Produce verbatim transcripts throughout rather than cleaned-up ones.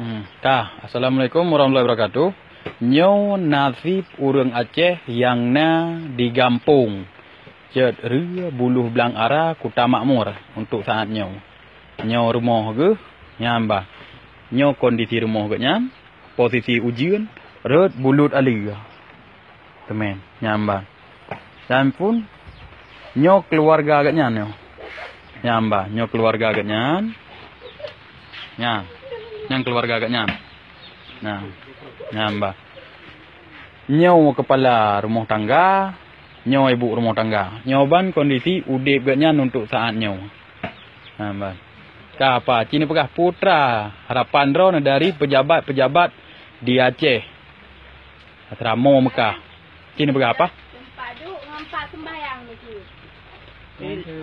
Hmm, ka. Assalamualaikum warahmatullahi wabarakatuh. Nyoe naseb ureuëng Aceh nyang na di gampông Cot Reue Buloh Blang Ara, Kuta Makmur untuk saat nyoe. Nyoe rumoh geuh, nyan bah. Nyoe kondisi rumoh geuh nyan, posisi ujeuen, rot bulut aleue. Teumé, nyan bah. Dan pun nyoe keuluwarga geuh nyan nyoe. Nyan bah, nyoe keuluwarga geuh nyan. Nyan, nyan keuluwarga geuh nyan. Nah, nyan bah. Nyoe keupala rumoh tangga, nyoe ibu rumoh tangga. Nyoe ban kondisi udeb geuh nyan untuk saat nyoe. Nyan bah. Ka apa? Ci neupeugah putra harapan droe dari pejabat-pejabat di Aceh. Asrama Mekah. Ci neupeugah apa? Teumpat duek ngon pat seumbahyang niki. Nyan tu,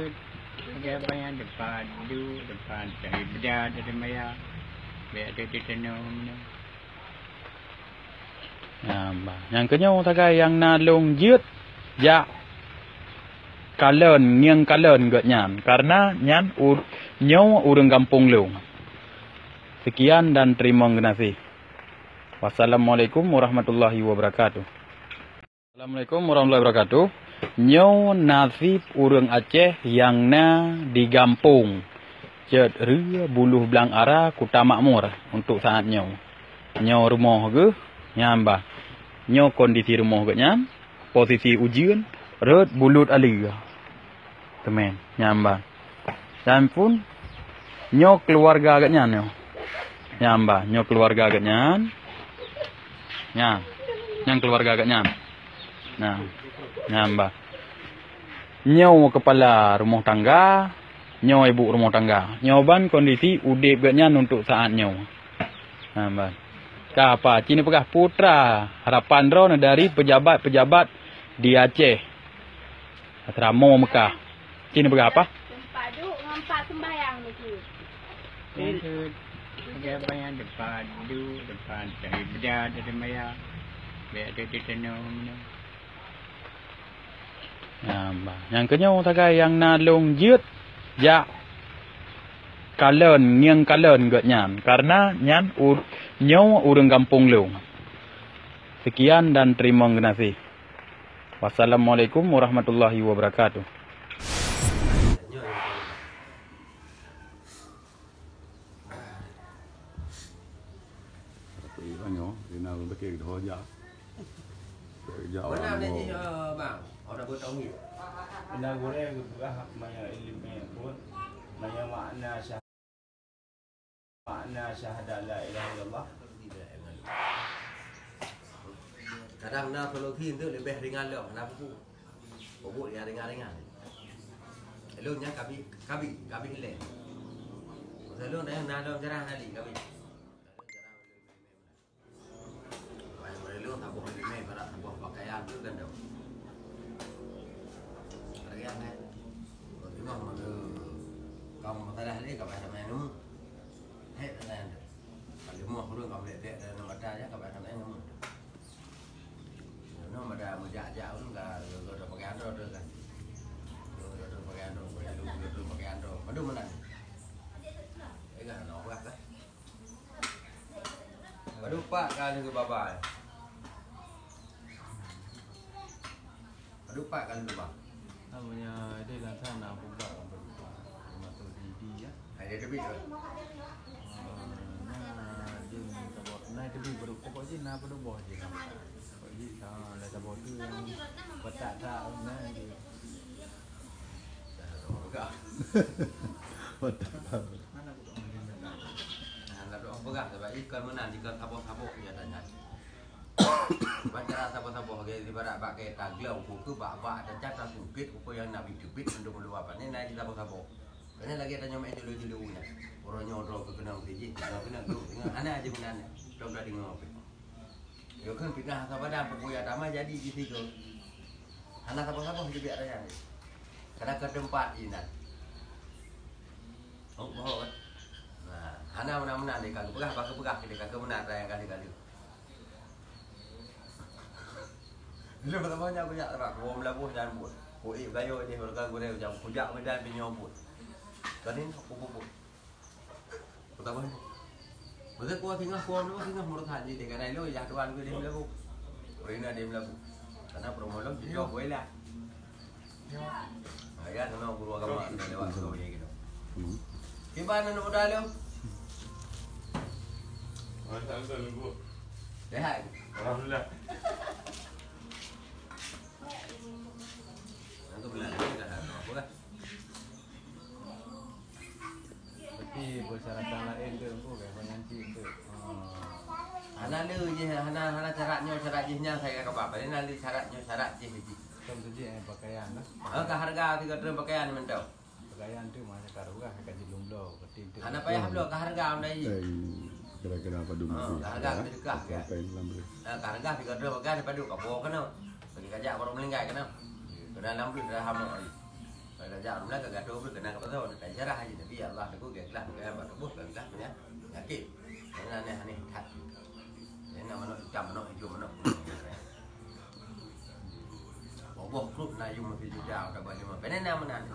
ada apa yang depan duduk, depan cari beda, ada maya. Biar ada di tanah mana. Nah, bah. Nyang keunyoe sagai nyang na lôn jeuet jak kalon, ngieng kalon geuh nyan. Karena nyan ur-, nyoe ureuëng gampông lôn. Sekian dan terima kasih. Wassalamualaikum warahmatullahi wabarakatuh. Assalamualaikum warahmatullahi wabarakatuh. Nyoe naseb ureuëng Aceh nyang na di gampông Cot Reue Buloh Blang Ara, Kuta Makmur untuk saat nyoe. Nyoe rumoh geuh, nyan bah. Nyoe kondisi rumoh geuh nyan, posisi ujeuen, rot bulut aleue. Teumé, nyan bah. Dan pun nyoe keuluwarga geuh nyan nyoe. Nyan bah, nyoe keuluwarga geuh nyan. Nyan, nyan keuluwarga geuh nyan. Nah, nyan bah. Nyoe keupala rumoh tangga, nyoe ibu rumoh tangga. Nyoe ban kondisi udeb geuh nyan untuk saat nyoe. Nyan bah. Ka apa? Ci neupeugah putra harapan droe dari pejabat-pejabat di Aceh. Asrama Mekah. Ci neupeugah apa? Teumpat duek ngon pat seumbahyang niki. Nyan tu, ada apa yang depan duduk, depan cari beda, ada maya. Biar ada di tanah mana. Nyan bah. Nyang keunyoe sagai nyang na lôn jeuet jak kalon, ngieng kalon geuh nyan. Karena nyan ur-, nyoe ureuëng gampông lôn. Sekian dan terima kasih. Wassalamualaikum warahmatullahi wabarakatuh. Mana ni, eh, bang? Orang bertahun. Ina gurée geupeugah maya ileumé pun, maya makna syah-, makna syahadat la ilaha illallah. Kadang na teologi tu lebih ringan lom, kenapa tu? Pokok yang ringan-ringan. Lalu nya kabi, kabi, kabi hilang. Lalu na, na dalam jarang kali kabi. Wahai meureuloh, saboh ileumé barat saboh pakaian tu gandom. Lagée nyan, eh. Bagaimana meunurot kamu masalah ni, ka bahasa main ilmu? Hei, tanya anda. Kalau ilmu aku tu, kamu lihat-lihat dalam mata aja, ka bahasa main ilmu. Nyoe mada meujak-jak ulôn ka, lôn, lôn pakaian droe tu kan. Lôn, lôn pakaian droe, lôn, lôn pakaian droe. Padum meunan. Eh, kan, nak buat lah. Padum pat ka lheueh baba. Padum pat ka lheueh baba. Namanya dia kan sana buka kan berubah. Rumah tu di dia. Ada tebit ke? Ah, nah, dia ni tabok. Nah, tebit baru pokok je nah, baru boh je nah. Pokok je, ah, dah tabok tu yang petak tak, nah, dia. Dah tabok pegang. Petak tak. Mana aku tak boleh pegang? Nah, tak ada orang pegang sebab ikan mana, ikan tabok-tabok dia tanya. Bak cara saboh-saboh, lagée ibarat bak kereta glong, ukeue bak-bak teucak tasungkét, ukeue nyang na bit teubiet mandum luwa pane na jisaboh-saboh. Keunan lagée tanyoe meu'en julu-julu nyan. Uroe nyoe droe keukeunong sijih, keukeunong keuneuk duek singoh, hana aja meunan nyan. Tom tadeungoe pih. Yo kheun fitnah hasa padam, peue buya tamah jadi di sigoe. Hana saboh-saboh jibiet raya nyan. Kadang keu teumpat inan. Oh, boh, kan? Nah, hana meunan-meunan deh, ka geupeugah, bah geupeugah, deh, ka geupeugah meunan raya kali-kali. Lheueh meutamah nyan kujak teuma, kuwoe meulaboh nyan buet. Kuék bayoe jih, meureuka gurée ujang, kujak meudan binyoe buet. Keuneuk kupupuet. Meutamah nyan. Beutôi kuah singoh, kuah singoh meureukat jih di kadai lôn, yah tuan keu di Meulaboh. Ureueng na di Meulaboh. Karena promo lôn jijok kueh lah. Ayah kena guru agama sudah lewat kau ya gitu. Kiban aneuk muda lôn? Sehat. Alhamdulillah. Nanti bulan ni dah ada apa kan? Tapi persyaratan lain tu, oh, kayak pengantin tu. Hana le jih, hana, hana syarat nyoe, syarat jih nyan saya kaba. Paling na le syarat nyoe, syarat jih jih. Contoh jih, eh, pakaian lah. Ah, ka harga tiga terang pakaian mantap. Pakaian tu masa ka harga, ka jilung bloe, berarti tu. Hana payah bloe, ka harga undai jih. Eh, kira-kira apa dulu? Ah, ka harga tu dekat, ya. Sampai enam belas. Ah, ka harga tiga terang pakaian pada ka bawa kena. Bagi kajak baru meninggal kena. Kena enam belas dah hama. Kalau jak rumah ke gadoh pun kena ke pasal nak jarah aja, tapi ya Allah, aku gagal, gagal, buat buat gagal punya yakin. Ini aneh aneh that. Ini manok hitam, manok hijau, manok kuning. Boboh grup na yum masih juta, udah buat lima. Benen nama nanti.